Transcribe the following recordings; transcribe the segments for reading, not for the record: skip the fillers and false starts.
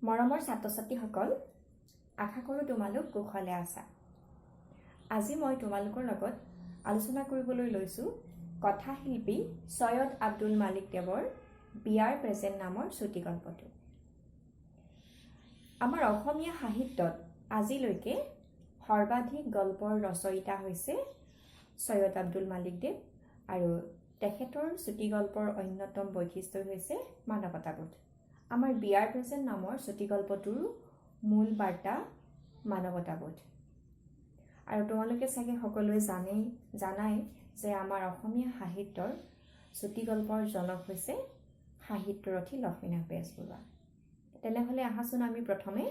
মৰমৰ ছাত্ৰ ছাত্ৰীসকল, আশা কৰোঁ তোমালোক কুশলে আছা। আজি মই তোমালোকৰ লগত আলোচনা কৰিবলৈ লৈছোঁ কথাশিল্পী চৈয়দ আব্দুল মালিক দেৱৰ বিয়াৰ প্ৰেজেণ্ট নামৰ চুটিগল্পটো। আমাৰ অসমীয়া সাহিত্যত আজিলৈকে সৰ্বাধিক গল্পৰ ৰচয়িতা হৈছে চৈয়দ আব্দুল মালিকদেৱ আৰু তেখেতৰ চুটিগল্পৰ অন্যতম বৈশিষ্ট্যই হৈছে মানৱতাবোধ। আমাৰ বিয়াৰ প্ৰেজেণ্ট নামৰ চুটিগল্পটোৰো মূল বাৰ্তা মানৱতাবোধ। আৰু তোমালোকে চাগে সকলোৱে জানাই যে আমাৰ অসমীয়া সাহিত্যৰ চুটিগল্পৰ জনক হৈছে সাহিত্যৰথী লক্ষ্মীনাথ বেজবৰুৱা। তেনেহ'লে আহাচোন, আমি প্ৰথমে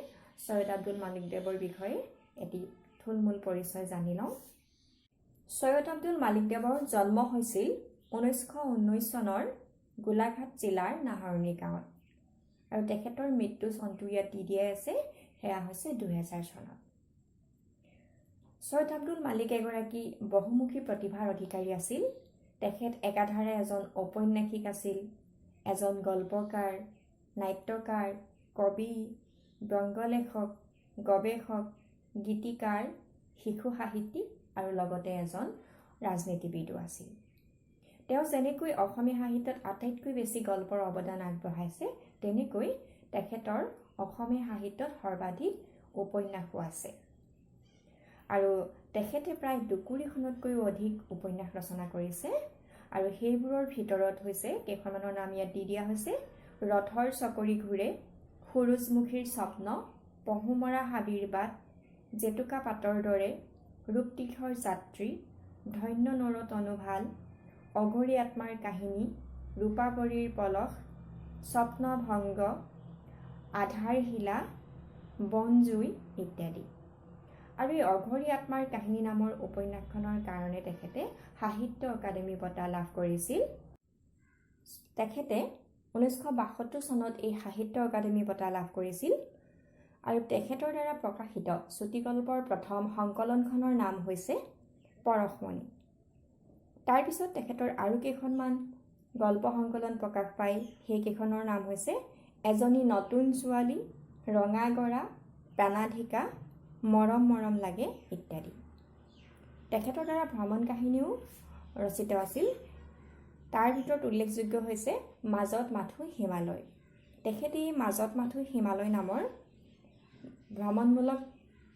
চৈয়দ আব্দুল মালিকদেৱৰ বিষয়ে এটি থুলমূল পৰিচয় জানি লওঁ। চৈয়দ আব্দুল মালিকদেৱৰ জন্ম হৈছিল 1919 চনৰ গোলাঘাট জিলাৰ নাহৰণি গাঁৱত আৰু তেখেতৰ মৃত্যু চনটো ইয়াত দি দিয়াই আছে, সেয়া হৈছে 2000 চনত। চৈয়দ আব্দুল মালিক এগৰাকী বহুমুখী প্ৰতিভাৰ অধিকাৰী আছিল। তেখেত একাধাৰে এজন ঔপন্যাসিক আছিল, এজন গল্পকাৰ, নাট্যকাৰ, কবি, ব্যংগলেখক, গৱেষক, গীতিকাৰ, শিশু সাহিত্যিক আৰু লগতে এজন ৰাজনীতিবিদো আছিল। তেওঁ যেনেকৈ অসমীয়া সাহিত্যত আটাইতকৈ বেছি গল্পৰ অৱদান আগবঢ়াইছে, তেনেকৈ তেখেতৰ অসমীয়া সাহিত্যত সৰ্বাধিক উপন্যাসো আছে আৰু তেখেতে প্ৰায় দুকুৰিখনতকৈও অধিক উপন্যাস ৰচনা কৰিছে। আৰু সেইবোৰৰ ভিতৰত হৈছে, কেইখনমানৰ নাম ইয়াত দি দিয়া হৈছে, ৰথৰ চকৰি ঘূৰে, সূৰুযমুখীৰ স্বপ্ন, পহুমৰা হাবিৰ বাট, জেতুকা পাতৰ দৰে, ৰূপতীৰ্থৰ যাত্ৰী, ধন্য নৰ তনু ভাল, অঘৰী আত্মাৰ কাহিনী, ৰূপাবৰীৰ পলস, স্বপ্নভংগ, আধাৰশিলা, বনজুই ইত্যাদি। আৰু এই অঘৰী আত্মাৰ কাহিনী নামৰ উপন্যাসখনৰ কাৰণে তেখেতে সাহিত্য অকাডেমি বঁটা লাভ কৰিছিল। তেখেতে 1972 চনত এই সাহিত্য অকাডেমি বঁটা লাভ কৰিছিল। আৰু তেখেতৰ দ্বাৰা প্ৰকাশিত চুটিগল্পৰ প্ৰথম সংকলনখনৰ নাম হৈছে পৰশমণি। তাৰপিছত তেখেতৰ আৰু কেইখনমান গল্প সংকলন প্ৰকাশ পায়। সেইকেইখনৰ নাম হৈছে এজনী নতুন ছোৱালী, ৰঙা গৰা, প্ৰাণাধিকা, মৰম মৰম লাগে ইত্যাদি। তেখেতৰ দ্বাৰা ভ্ৰমণ কাহিনীও ৰচিত আছিল। তাৰ ভিতৰত উল্লেখযোগ্য হৈছে মাজত মাথো হিমালয়। তেখেতে এই মাজত মাথো হিমালয় নামৰ ভ্ৰমণমূলক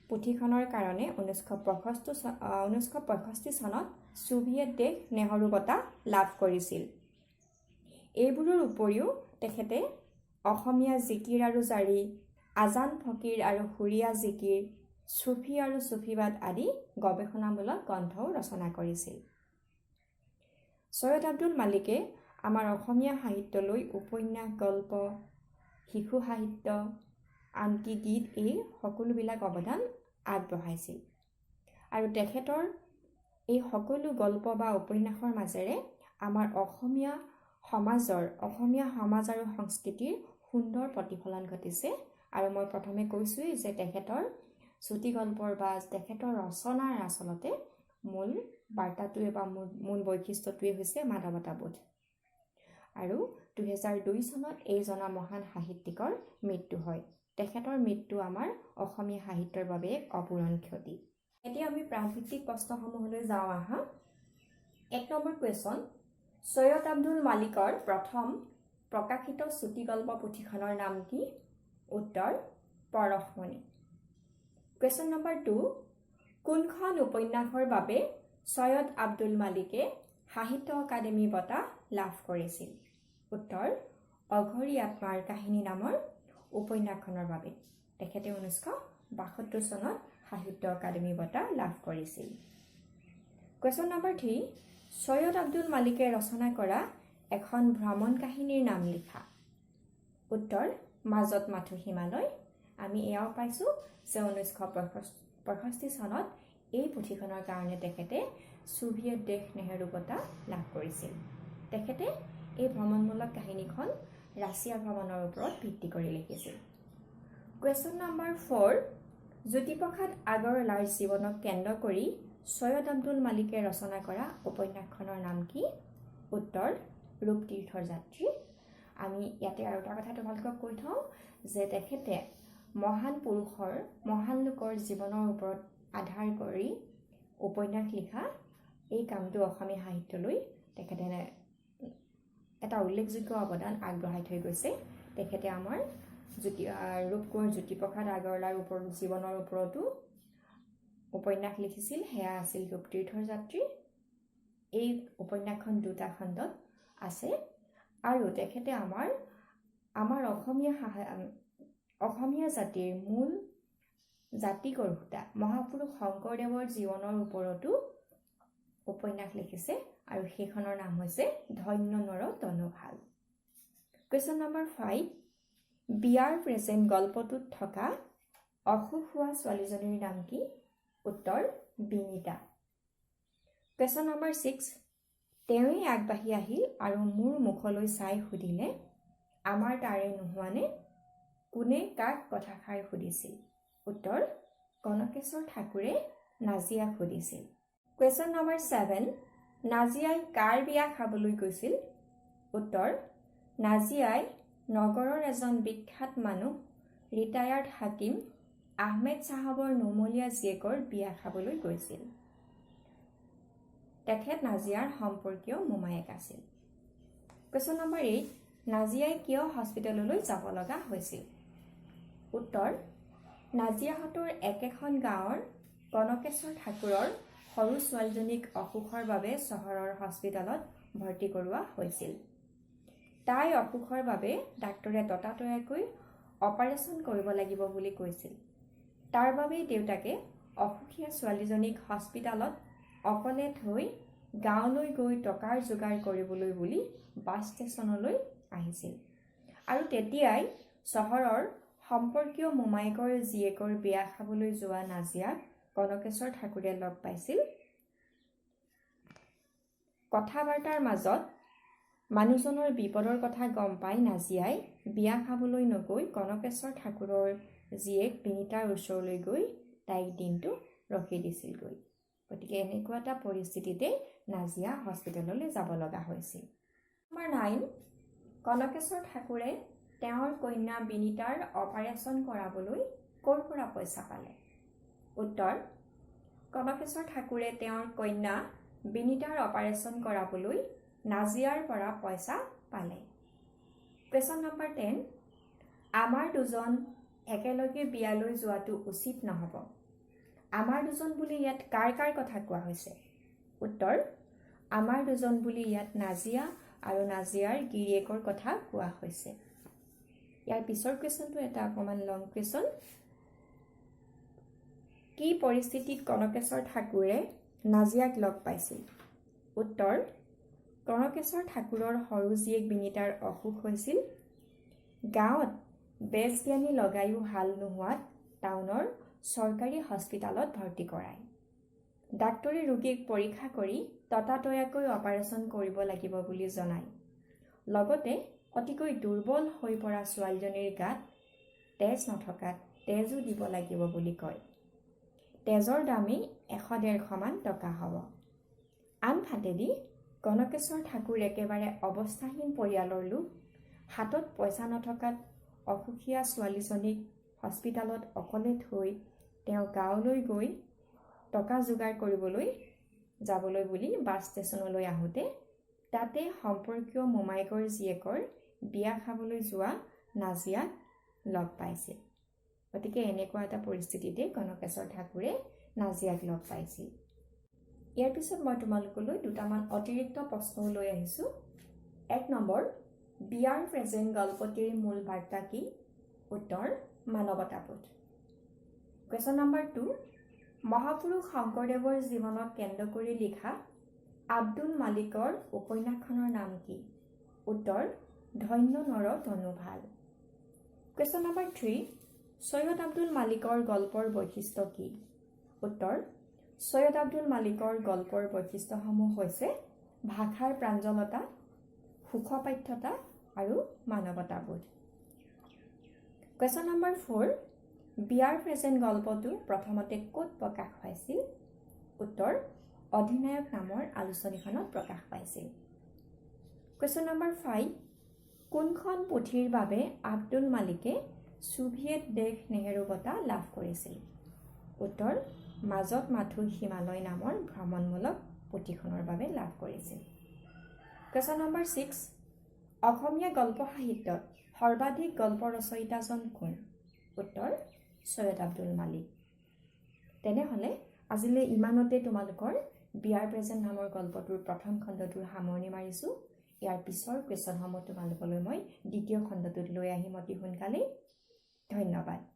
পুথিখনৰ কাৰণে 1965 চনত ছোভিয়েট দেশ নেহৰু বঁটা লাভ কৰিছিল। এইবোৰৰ উপৰিও তেখেতে অসমীয়া জিকিৰ আৰু জাৰি, আজান ফকীৰ আৰু সুৰীয়া জিকিৰ, চুফী আৰু চুফীবাদ আদি গৱেষণামূলক গ্ৰন্থও ৰচনা কৰিছিল। চৈয়দ আব্দুল মালিকে আমাৰ অসমীয়া সাহিত্যলৈ উপন্যাস, গল্প, শিশু সাহিত্য, আনকি গীত, এই সকলোবিলাক অৱদান আগবঢ়াইছিল। আৰু তেখেতৰ এই সকলো গল্প বা উপন্যাসৰ মাজেৰে আমাৰ অসমীয়া সমাজ আৰু সংস্কৃতিৰ সুন্দৰ প্ৰতিফলন ঘটিছে। আৰু মই প্ৰথমে কৈছোঁৱেই যে তেখেতৰ চুটিগল্পৰ বা তেখেতৰ ৰচনাৰ আচলতে মূল বাৰ্তাটোৱে বা মূল বৈশিষ্ট্যটোৱে হৈছে মানৱতাবোধ। আৰু 2002 চনত এইজনা মহান সাহিত্যিকৰ মৃত্যু হয়। তেখেতৰ মৃত্যু আমাৰ অসমীয়া সাহিত্যৰ বাবে এক অপূৰণ ক্ষতি। এতিয়া আমি প্ৰাকভিত্তিক প্ৰশ্নসমূহলৈ যাওঁ আহা। 1 নম্বৰ কুৱেশ্যন, চৈয়দ আব্দুল মালিকৰ প্ৰথম প্ৰকাশিত চুটিগল্প পুথিখনৰ নাম কি? উত্তৰ পৰশমণি। কুৱেশ্যন নম্বৰ 2, কোনখন উপন্যাসৰ বাবে চৈয়দ আব্দুল মালিকে সাহিত্য অকাডেমি বঁটা লাভ কৰিছিল? উত্তৰ অঘৰী আত্মাৰ কাহিনী নামৰ উপন্যাসখনৰ বাবে তেখেতে 1972 চনত সাহিত্য অকাডেমি বঁটা লাভ কৰিছিল। কুৱেশ্যন নম্বৰ 3, চৈয়দ আব্দুল মালিকে ৰচনা কৰা এখন ভ্ৰমণ কাহিনীৰ নাম লিখা। উত্তৰ মাজত মাথো হিমালয়। আমি এয়াও পাইছোঁ যে 1965 চনত এই পুথিখনৰ কাৰণে তেখেতে ছোভিয়েট দেশ নেহেৰু বঁটা লাভ কৰিছিল। তেখেতে এই ভ্ৰমণমূলক কাহিনীখন ৰাছিয়া ভ্ৰমণৰ ওপৰত ভিত্তি কৰি লিখিছিল। কুৱেশ্যন নম্বৰ 4, জ্যোতিপ্ৰসাদ আগৰৱালাৰ জীৱনক কেন্দ্ৰ কৰি চৈয়দ আব্দুল মালিকে ৰচনা কৰা উপন্যাসখনৰ নাম কি? উত্তৰ ৰূপতীৰ্থৰ যাত্ৰী। আমি ইয়াতে আৰু এটা কথা তোমালোকক কৈ থওঁ যে তেখেতে মহান পুৰুষৰ, মহান লোকৰ জীৱনৰ ওপৰত আধাৰ কৰি উপন্যাস লিখা এই কামটো অসমীয়া সাহিত্যলৈ তেখেতে এটা উল্লেখযোগ্য অৱদান আগবঢ়াই থৈ গৈছে। তেখেতে আমাৰ ৰূপকোঁৱৰ জ্যোতিপ্ৰসাদ আগৰৱালাৰ ওপৰত, জীৱনৰ ওপৰতো উপন্যাস লিখিছিল। সেয়া আছিল ৰূপতীৰ্থৰ যাত্ৰী। এই উপন্যাসখন দুটা খণ্ডত আছে। আৰু তেখেতে আমাৰ অসমীয়া জাতিৰ মূল জাতি গঢ়োতা মহাপুৰুষ শংকৰদেৱৰ জীৱনৰ ওপৰতো উপন্যাস লিখিছে আৰু সেইখনৰ নাম হৈছে ধন্য নৰ তনু ভাল। কুৱেশ্যন নম্বৰ 5, বিয়াৰ প্ৰেজেণ্ট গল্পটোত থকা অসুখ হোৱা ছোৱালীজনীৰ নাম কি? উত্তৰ, বিনীতা। কুৱেশ্যন নম্বৰ 6, তেওঁৱেই আগবাঢ়ি আহিল আৰু মোৰ মুখলৈ চাই সুধিলে, "আমাৰ তাৰে নোহোৱানে?" কোনে কাক কথাষাৰ সুধিছিল? উত্তৰ, কনকেশ্বৰ ঠাকুৰে নাজিয়াক সুধিছিল। কুৱেশ্যন নম্বৰ 7, নাজিয়াই কাৰ বিয়া খাবলৈ গৈছিল? উত্তৰ, নাজিয়াই নগৰৰ এজন বিখ্যাত মানুহ ৰিটায়াৰ্ড হাকিম আহমেদ চাহাবৰ নুমলীয়া জীয়েকৰ বিয়া খাবলৈ গৈছিল। তেখেত নাজিয়াৰ সম্পৰ্কীয় মোমায়েক আছিল। কুৱেশ্যন নম্বৰ 8, নাজিয়াই কিয় হস্পিটেললৈ যাব লগা হৈছিল? উত্তৰ, নাজিয়াহঁতৰ একেখন গাঁৱৰ কনকেশ্বৰ ঠাকুৰৰ সৰু ছোৱালীজনীক অসুখৰ বাবে চহৰৰ হস্পিটেলত ভৰ্তি কৰোৱা হৈছিল। তাইৰ অসুখৰ বাবে ডাক্তৰে ততাতৈয়াকৈ অপাৰেশ্যন কৰিব লাগিব বুলি কৈছিল। তাৰ বাবেই দেউতাকে অসুখীয়া ছোৱালীজনীক হস্পিটেলত অকলে থৈ গাঁৱলৈ গৈ টকাৰ যোগাৰ কৰিবলৈ বুলি বাছ ষ্টেচনলৈ আহিছিল আৰু তেতিয়াই চহৰৰ সম্পৰ্কীয় মোমায়েকৰ জীয়েকৰ বিয়া খাবলৈ যোৱা নাজিয়াক কনকেশ্বৰ ঠাকুৰে লগ পাইছিল। কথা বাৰ্তাৰ মাজত মানুহজনৰ বিপদৰ কথা গম পাই নাজিয়াই বিয়া খাবলৈ নগৈ কনকেশ্বৰ ঠাকুৰৰ জীয়েক বিনীতাৰ ওচৰলৈ গৈ তাইক দিনটো ৰখি দিছিলগৈ। গতিকে এনেকুৱা এটা পৰিস্থিতিতে নাজিয়া হস্পিটেললৈ যাব লগা হৈছিল। নম্বৰ 9, কনকেশ্বৰ ঠাকুৰে তেওঁৰ কন্যা বিনীতাৰ অপাৰেশ্যন কৰাবলৈ ক'ৰ পৰা পইচা পালে? উত্তৰ, কনকেশ্বৰ ঠাকুৰে তেওঁৰ কন্যা বিনীতাৰ অপাৰেশ্যন কৰাবলৈ নাজিয়াৰ পৰা পইচা পালে। কুৱেশ্যন নম্বৰ 10, আমাৰ দুজন একেলগে বিয়ালৈ যোৱাটো উচিত নহ'ব। আমাৰ দুজন বুলি ইয়াত কাৰ কাৰ কথা কোৱা হৈছে? উত্তৰ, আমাৰ দুজন বুলি ইয়াত নাজিয়া আৰু নাজিয়াৰ গিৰিয়েকৰ কথা কোৱা হৈছে। ইয়াৰ পিছৰ কুৱেশ্যনটো এটা অকণমান লং কুৱেশ্যন। কি পৰিস্থিতিত কনকেশ্বৰ ঠাকুৰে নাজিয়াক লগ পাইছিল? উত্তৰ, কনকেশ্বৰ ঠাকুৰৰ সৰু জীয়েক বিনীতাৰ অসুখ হৈছিল। গাঁৱত বেজজ্ঞানী লগায়ো ভাল নোহোৱাত টাউনৰ চৰকাৰী হস্পিতালত ভৰ্তি কৰায়। ডাক্তৰে ৰোগীক পৰীক্ষা কৰি ততাতৈয়াকৈ অপাৰেশ্যন কৰিব লাগিব বুলি জনায়। লগতে অতিকৈ দুৰ্বল হৈ পৰা ছোৱালীজনীৰ গাত তেজ নথকাত তেজো দিব লাগিব বুলি কয়। তেজৰ দামেই 100-150মান টকা হ'ব। আনহাতেদি কনকেশ্বৰ ঠাকুৰ একেবাৰে অৱস্থাহীন পৰিয়ালৰ লোক। হাতত পইচা নথকাত অসুখীয়া ছোৱালীজনীক হস্পিতালত অকলে থৈ তেওঁ গাঁৱলৈ গৈ টকা যোগাৰ কৰিবলৈ যাবলৈ বুলি বাছ ষ্টেচনলৈ আহোঁতে তাতে সম্পৰ্কীয় মোমায়েকৰ জীয়েকৰ বিয়া খাবলৈ যোৱা নাজিয়াক লগ পাইছিল। গতিকে এনেকুৱা এটা পৰিস্থিতিতে কনকেশ্বৰ ঠাকুৰে নাজিয়াক লগ পাইছিল। ইয়াৰ পিছত মই তোমালোকলৈ দুটামান অতিৰিক্ত প্ৰশ্নও লৈ আহিছোঁ। 1 নম্বৰ, বিয়াৰ প্ৰেজেণ্ট গল্পটিৰ মূল বাৰ্তা কি? উত্তৰ, মানৱতাবোধ। কুৱেশ্যন নম্বৰ 2, মহাপুৰুষ শংকৰদেৱৰ জীৱনক কেন্দ্ৰ কৰি লিখা আব্দুল মালিকৰ উপন্যাসখনৰ নাম কি? উত্তৰ, ধন্য নৰ তনু ভাল। কুৱেশ্যন নম্বৰ 3, চৈয়দ আব্দুল মালিকৰ গল্পৰ বৈশিষ্ট্য কি? উত্তৰ, চৈয়দ আব্দুল মালিকৰ গল্পৰ বৈশিষ্ট্যসমূহ হৈছে ভাষাৰ প্ৰাঞ্জলতা, সুখপাঠ্যতা আৰু মানৱতাবোধ। কুৱেশ্যন নম্বৰ 4, বিয়াৰ প্ৰেজেণ্ট গল্পটো প্ৰথমতে ক'ত প্ৰকাশ পাইছিল? উত্তৰ, অধিনায়ক নামৰ আলোচনীখনত প্ৰকাশ পাইছিল। Question number 5. কোনখন পুথিৰ বাবে আব্দুল মালিকে ছোভিয়েট দেশ নেহেৰু বঁটা লাভ কৰিছিল? উত্তৰ, মাজত মাথো হিমালয় নামৰ ভ্ৰমণমূলক পুথিখনৰ বাবে লাভ কৰিছিল। কুৱেশ্যন নম্বৰ 6, অসমীয়া গল্প সাহিত্যত সৰ্বাধিক গল্প ৰচয়িতাজন কোন? উত্তৰ, চৈয়দ আব্দুল মালিক। তেনেহ'লে আজিলৈ ইমানতে তোমালোকৰ বিয়াৰ প্ৰেজেণ্ট নামৰ গল্পটোৰ প্ৰথম খণ্ডটোৰ সামৰণি মাৰিছোঁ। ইয়াৰ পিছৰ কুৱেশ্যনসমূহ তোমালোকলৈ মই দ্বিতীয় খণ্ডটোত লৈ আহিম অতি সোনকালেই। ধন্যবাদ।